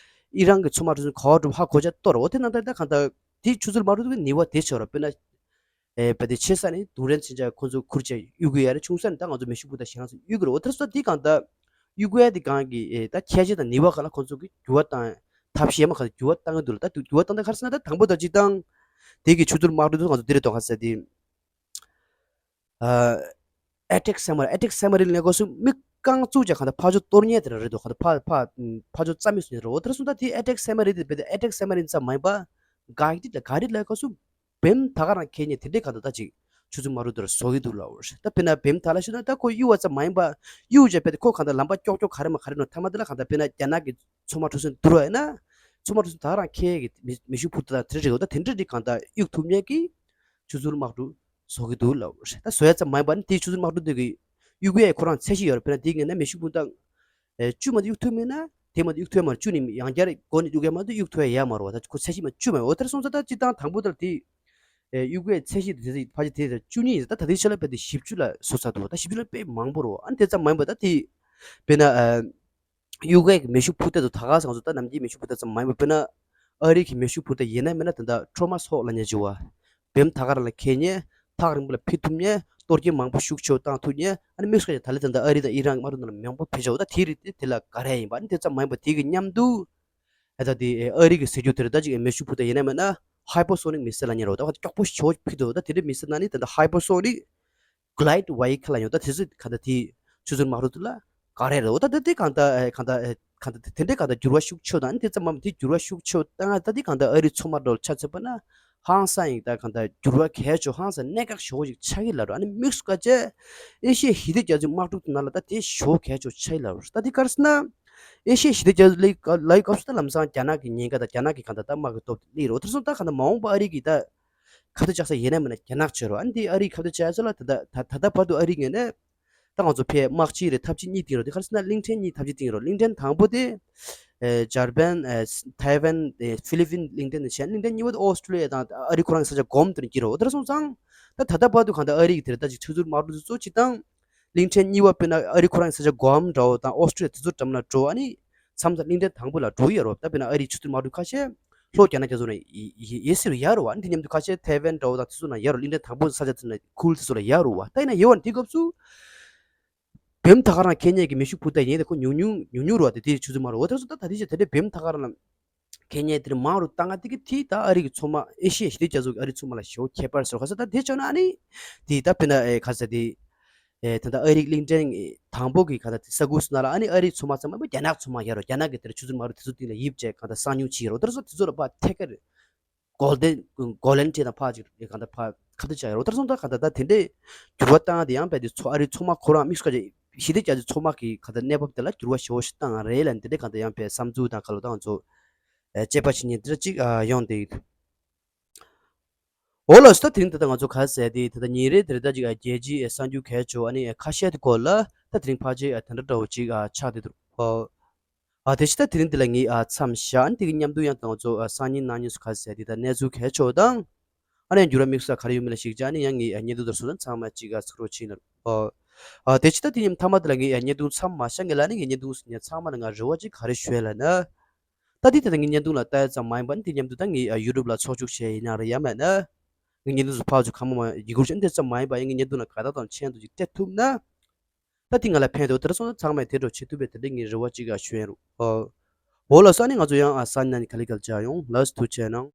ཨི་རན་གྱི་མཚོ་དམག་གྲུ་གཟིངས་ག་བ་འགྲོ་ཧ་གོ་ཆ་གཏོར། འོ་དེ་ནང་ལྟར་ད་གང་ལྟར་དེ་ཆུ་ཚོད་དམག་གྲུ་གཟིངས་ནི་བ་དེ་ཆོག་ར། དཔེར་ན་ཨེ་བ་དེ་ཆེ་ས་ནི་རྡུལ་ཕྲན་ཚན་ཆ་ཁོ་ཚོ་ཁུར་ཆ་གཡུག་གི་ཡ་རེད། ཆུང་ས་ནི་ད་ང་ཚོ་མེ་ཤུགས་འཕུར་མདའ་ཞེད་སྣང་ཚ་གཡུག་གི་རེད། འོ་དེ་ས་དེ་གང་ལྟར་གཡུག་གི་ཡ་དེ་གང་གི་ཨེ་ད་ཁྱད་ཆོས་དང་ནུས་པ་གང་ལ་ཁོ་ཚོ་གི་འགྱུར་བ་བཏང་ ཐབས་ཤེས་ཡ་མ་ག་ཚོད་འགྱུར་བ་བཏང་གི་འདུག་ལ། ད་འགྱུར་བ་བཏང་ད་ག་རེ་ཟེར་ན། ད་དང་པོ་ད་སྤྱིར་བཏང་དེ་གི་ཆུ་ཚོད་དམག་འཁྲུག་དུ་ང་ཚོ་འདི་རེད་དོ། ག་ཟེར་དེ། ཨ་ཨེ་ཊེག་སབ་མ་རིན། ཨེ་ཊེག་སབ་མ་རིན་ལ་ག་སུ་མི་རྐང་བཙུགས་ཀྱང་གང་ལྟར་ཕར་ཕྱོགས་གཏོར་མཁན་དེ་རང་རེད་འདུག། གང་ལྟར་ཕར་ཕར་ཕར་ཕྱོགས་རྩ་མེད་བཟོ་མཁན་རེད། འོ་དེར་སོང་ད་དེ་ཨེ་ཊེག་སབ་མ་རིན་དེ་རྦད་དེ་ཨེ་ཊེག་སབ་མ་རིན་ཙམ་མ་ཡིན་པ། ག་རེ་ལ་ག་རེ་ལ་ག་སུ་བེམ་ད་ག་རང་འཁྱེར་མཁན་དེ་འདྲའི་གང་ལྟར་ད་ཅིག་ཆུ་ཚོད་དམག་འཁྲུག་དེ་ར་བཟོ་གི་འདུག་ལབ། ད་དཔེར་ན་བེམ་ད་ལ་ཞུ་ན་ད་ཁོ་གཡུག་པ་ཙམ་མ་ཡིན་པ། གཡུག་བྱས་རྦད་དེ་ཁོ་གང་ལྟར་ལམ་པ་ཀྱོག་ཀྱོག་ག་རེ་མ་ག་རེ་ནོ་མཐའ་མ་དེ་ལ་གང་ལྟར་དཔེར་ན་རྒྱ་ནག་གི་མཚོ་དམག་འཁྲུག་ཟིན་བསྡུར་བ་ཡིན་ན། མཚོ་དམག་འཁྲུག་ཟིན་ད་ག་རང་འཁྱེར་གི་མེ་མེ་ཤུགས་འཕུར་མདའ་དེ་འདྲ་རེད། འོ་ད་དེ་འདྲ་རིགས་གང་ལྟར་གཡུག་ཐུབ་མཁན་གྱི་ཆུ་ཚོད་དམག་འཁྲུག་བཟོ་གི་འདུག་ལབ། ད་བཟོ་ཡ་ཙམ་མ་ཡིན་པ་ནི་དེའི་ཆུ་ཚོད་དམག་འཁྲུག་དེ་གི་གཡུག་ཡས་ཁོ་རང་ཚད་གཞི་ཡོད་རེད། དཔེར་ན་དེའི་ངོས་ནས་མེ་ཤུགས་འཕུར་མདའ་ཨེ་བཅུ་མ་གཏོགས་གཡུག་ཐུབ་མེད་ན། དེ་མ་གཏོགས་གཡུག་ཐུབ་ཡ་མ་རེད། བཅུ་ནི་ཡང་བསྐྱར་སྒོ་ནས་གཡུག་ཡ་མ་གཏོགས་གཡུག་ཐུབ་ཡ་ཡོད་མ་རེད་བ། ད་ཁོ་ཚད་གཞི་མ་བཅུ་མ་ཡོད། འོ་དེར་སོང་ཙང་ད་སྤྱིར་བཏང་དང་པོ་དེར་དེ་ཨེ་གཡུག་ཡས་ཚད་གཞི་དེ་ཕལ་ཆེར་དེ་བཅུ་གཉིས་ཡིན། ད་ད་ལྟའི་ཆ་ལ་དཔེ་དེ་བཞི་བཅུ་ལ་སོང་ཚར་འདུག། ད་བཞི་བཅུ་ལ་དཔེ་མང་པོ་རེད་བ། ཨ་ནི་དེ་ཙམ་མ་ཡིན་པ་ད་དེ་དཔེར་ན་ཨེ་གཡུག་ཡས་ཀྱི་མེ་ཤུགས་འཕུར་མདའ་དང་ད་ག་ཟེར་ང་ཚོ་ད་ནམ་རྒྱུན་མེ་ཤུགས་འཕུར་མདའ་ཙམ་མ་ཡིན་པ། དཔེར་ན་ཨ་རི་གི་མེ་ཤུགས་འཕུར་མདའ་ཡིན་ན་མིན་ན་དེ་འདྲ་ཊོ་མ་ཧོག་ལབ་མཁན་ཅིག་ཡོད་བ། བེམ་ད་ག་རང་ལ་འཁྱེར་མཁན། ཐག་རིང་པོ་ལ་འཕུར་ཐུབ་མཁན། གཏོར་སྐྱོན་མང་པོ་ཤུགས་ཆེ་བ་བཏང་ཐུབ་མཁན། ཨ་ནི་དམིགས་སུ་བཀར་ད་ལྟ་ད་ཨ་རི་དང་ཨི་རན་གྱི་དམག་འཁྲུག་ནང་ལ་མང་པོ་ཕེབས་བཞག་འོ་ད་དེ་རིགས་དེ་དེ་ལ་ག་རེ་ཡིན་པ། ཨ་ནི་དེ་ཙམ་མ་ཡིན་པ་དེ་གི་མཉམ་དུ་ཨ་ད་དེ་ཨ་རི་གི་ཟེར་རྒྱུ་དེ་རེད། ད་ཅིག་མེ་ཤུགས་འཕུར་མདའ་ཡིན་ན་མིན་ན་ཧའི་པར་སོ་ནིག་མི་སེལ་ལབ་མཁན་རེད་བ། ད་མགྱོགས་པོ་ཞེ་པོ་ཕུད་འདུག། ད་དེ་འདྲའི་མི་སེལ་ནང་ནི་ད་ལྟ་ཧའི་པར་སོ་ནིག་གི་ལའེ་ཊི་ཝེ་ཧི་ཁལ་ལབ་ཡོད། ད་དེ་ཚོ་གང་ལྟར་དེ་ཆུ་ཚོད་དམག་འཁྲུག་དེ་ལ་ག་རེ་རེད། འོ་ད་ད་དེ་གང་ལྟར་ཨེ་གང་ལྟར་ཨེ་གང་ལྟར་དེ་འདྲའི་གང་ལྟར་འགྱུར་བ་ཤུགས་ཆེ་བ་དང་། ཨ་ནི་དེ་ཙམ་མ་མ་དེ་འགྱུར་བ་ཤུགས་ཆེ་བ་བཏང་ད་དེ་གང་ལྟར་ཨ་རིའི་མཚོ་དམག་འགྲོ་ཆ་མཚོན་པ་ན་ཧང་སང་ཡིན། ད་གང་ལྟར་འགྱུར་བ་གལ་ཆེ་བ་ཧང་སང་གནད་འགག་ཞེ་པོ་ཞིག་ཆགས་ཀྱི་ལབ་རོ། ཨ་ནི་དམིགས་སུ་བཀར་བྱས་ཨེ་ཤི་ཡ་ཞི་བདེ་རྒྱ་མཚོའི་དམག་འཁྲུག་དེ་ནང་ལ་ད་དེ་ཞེ་པོ་གལ་ཆེ་བ་ཆགས་ཀྱི་ལབ་རོ། ད་དེ་ག་རེ་ཟེར་ན་ཨེ་ཤི་ཡ་ཞི་བདེ་རྒྱ་མཚོ་ལ་ལའི་སྐབས་སུ་ད་ལམ་སང་རྒྱ་ནག་གི་ཉེན་ཁ་དང་རྒྱ་ནག་གི་གང་ལྟར་ད་དམག་གི་སྟོབས་དེ་སླེབས་རོ། དེ་སོང་ད་གང་ལྟར་མ་འོངས་པ་ཨ་རི་གི་ད་ཁ་ཐུག་ཆགས་ས་ཡིན་ན་མིན་ན་རྒྱ་ནག་བྱོས་རོ། ཨ་ནི་དེ་ཨ་རིའི་ཁ་ཐུག་ཆགས་ས་ལ་ད་ད་ད་ད་བར་དུ་ཨ་རི་ངོས་ནས་ད་ང་ཚོ་ཕའི་དམག་སྤྱི་རེད། འཐབ་ཇུས་གཉིས་བཏིང་རོ། དེ་ག་རེ་ཟེར་ན་གླིང་ཕྲན་གཉིས་འཐབ་ཇུས་བཏིང་རོ། གླིང་ཕྲན་དང་པོ་དེ་ཨེ་འཇར་པན་ཨེ་ཐའེ་ཝན་ཨེ་ཧྥི་ལི་ཕིན་གླིང་ཕྲན་དང་གཞན་གླིང་ཕྲན་གཉིས་པ་དེ་ཨོ་སི་ཀྲོ་ལི་ཡ་དང་ཨ་རི་ཁོ་རང་གི་ས་ཆ་སྒོམ་དེ་ནས་བསྐྱིལ་རོ། དེ་སོང་ཙང་ད་ད་ལྟ་བར་དུ་གང་ལྟར་ཨ་རི་གི་དེ་རེད། ད་ཅིག་ཆུ་ཚོད་དམག་འཁྲུག་གཙོ་ཆེ་དང་གླིང་ཕྲན་གཉིས་པ་དཔེར་ན་ཨ་རི་ཁོ་རང་གི་ས་ཆ་སྒོམ་འདྲ་བོ་དང་ཨོ་སི་ཀྲོ་ལི་ཡ་དེ་ཚོ་འགྲམ་ལ་འགྲོ། ཨ་ནི་མཚམས་མཚམས་གླིང་ཕྲན་དང་པོ་ལ་འགྲོ་ཡོད་རོ། ད་དཔེར་ན་ཨ་རིའི་ཆུ་ཚོད་དམག་འཁྲུག་ཁ་ཤས་ལྷོ་རྒྱ་ནག་རྒྱ་མཚོ་ནང་ཡི་ཡི་ཡི་སི་རུ་ཡར་རོ། ཨ་ནི་དེ་མཉམ་དུ་ཁ་ཤས་ཐའེ་ཝན་འདྲ་བོ་དང་དེ་ཚོ་ནང་ཡར་རོ། གླིང་ཕྲན་དང་པོ་ས་ཆ་དེ་ནང་ཁུལ་དེ་ཚོ་ལ་ཡར་རོ་བ། ད་ཡིན་ན་ཡོད་བ་ནི་དེ་སྐབས་སུ་བེམ་ད་ག་རང་འཁྱེར་མཁན་གྱི་མེ་ཤུགས་འཕུར་མདའ་ཡིན་ད་ཁོ་ཉུང་ཉུང་ཉུང་ཉུང་རོ། དེ་དེ་ཆུ་ཚོད་དམག་རོ། འོ་དེ་ཚོ་ད་ད་དེ་ཆ་དེ་འདྲའི་བེམ་ད་ག་རང་ལ་འཁྱེར་མཁན་དེ་མང་རུ་བཏང་ང་དེ་གི་དེ་ད་ཨ་རི་གི་མཚོ་དམག་ཨེ་ཤི་ཡ་ཞི་བདེ་རྒྱ་མཚོ་གི་ཨ་རི་མཚོ་དམག་ལ་ཞེ་པོ་ཁྱད་པར་ཟེར་ག་ས་ད་དེ་བྱས་ན་ཨ་ནི་དེ་ད་དཔེར་ན་ཨེ་ག་ས་དེ། ཨེ་ད་ལྟ་ཨ་རིའི་གླིང་ཕྲན་དང་པོ་གི་ག་ད་ས་ཁུལ་སུ་ན་ལ་ཨ་ནི་ཨ་རིའི་མཚོ་དམག་ཚང་མ་རྒྱ་ནག་མཚོ་དམག་ཡར་རོ། རྒྱ་ནག་གི་དེར་ཆུ་ཚོད་དམག་རོ་དེ་ཚོ་སྟེང་ལ་ཡིབ་བྱས་ག་ད་གསང་མྱུལ་བྱེད་རོ། དེ་ཚོ་དེ་ཚོ་ལ་ཕར་ཐད་ཀར་གོལ་ཌན་གོ་ལན་སྤྲད་དང་ཕར་ཅིག་ག་ད་ཕར་ཁ་ཐུག་ཆགས་ཡོད་རོ། དེར་སོང་ད་ག་ད་ད་དེ་འདྲས་འགྱུར་བ་བཏང་དེ་ཡང་བས་དེ་ཚོ་ཨ་རིའི་མཚོ་དམག་ཁོ་རང་དམིགས་སུ་བཀར་ཞི་བདེ་རྒྱ་མཚོའི་མཚོ་དམག་གི་ག་ད་གནས་བབ་དེ་ལ་འགྱུར་བ་ཞེ་པོ་ཞིག་བཏང་རེད་ལ་འདི་འདྲས་ག་ད་ཡང་བས་བསམ་ཚུལ་དང་ག་ལོ་ད་ང་ཚོ་དཔྱད་པ་བྱེད་མཁན་འདི་འདྲ་ཅིག་ཡོང་དེ། འོ་ལགས་སོ། ད་དེ་རིང་ད་ལྟ་ང་ཚོ་ག་ཟེར་དེ་ད་ལྟ་ཉིན་རེ་དེ་རེ་ད་ཅིག་རྒྱལ་སྤྱིའི་གསར་འགྱུར་གལ་ཆེ་བ་ཨ་ནི་ཁ་ཤས་དེ་སྐོར་ལ་ད་དེ་རིང་ཕལ་ཆེར་དེ་འདྲ་འདྲ་བོ་ཅིག་ཆགས་བསྡད་འདུག། ཨ་དེ་ཕྱི་ད་དེ་རིང་འདི་ལ་ངས་མཚམས་བཞག་ཨ་ནི་དེ་གི་མཉམ་དུ་ཡང་ད་ང་ཚོ་སང་ཉིན་གནངས་ཉིན་སུ་ག་ཟེར་དེ་ད་གནས་ཚུལ་གལ་ཆེ་བ་དང་ཨ་ནི་འགྱུར་བ་དམིགས་བསལ་ག་རེ་ཡོད་མེད་ལ་གཞིགས་བྱས་ཨ་ནི་ཡང་ངས་བརྙན་ཐུང་དེ་ཚོ་ཚང་མ་ཅིག་ཚིག་རོགས་བྱས་ན། ཨ་དེ་ཕྱི་ད་དེ་ཉིན་མཐའ་མ་དེ་ལ་ངས་བརྙན་ཐུང་མཚམས་མ་བཞག་ངས་ལ་ནི་ངས་བརྙན་ཐུང་ཚང་མ་ལ་ང་རེ་བ་ཅིག་ག་རེ་ཞུ་ཡ་ལ་ན། ད་འདི་ད་ལྟ་ངའི་བརྙན་ཐུང་ལ་ལྟ་ཡ་ཙམ་མ་ཡིན་པ་ནི་དེ་མཉམ་དུ་ད་ངའི་ཡུ་ཊུབ་ལ་ཚོགས་ཞུགས་བྱས་ཡིན་ན་རེད་ཡ་མེད་ན། ངའི་བརྙན་ཐུང་ཚོ་ཕར་ཚུར་གང་མང་མང་ཡི་གུར་བྱས་འདི་ཙམ་མ་ཡིན་པ་ཡང་ངའི་བརྙན་ཐུང་ལ་དགའ་རྟགས་དང་མཆན་དུ་ཅིག་སྤྲད་ཐུབ་ན། ད་འདི་ང་ལ་ཕན་ཐོགས་དེ་འདྲ་སོང་ན་ཚང་མས་དེ་འདྲ་བྱེད་ཐུབ་པའི་དེ་འདྲ་ངའི་རེ་བ་ཅིག་ཞུ་ཡ་རུ། འོ་ལགས་སོ་ཨ་ནི་ང་ཚོ་ཡང་ཨ་སང་ཉིན་ག་ལེ་ག་ལེ་མཇལ་ཡོང་། ལགས་སོ་ཐུགས་རྗེ་གནང་།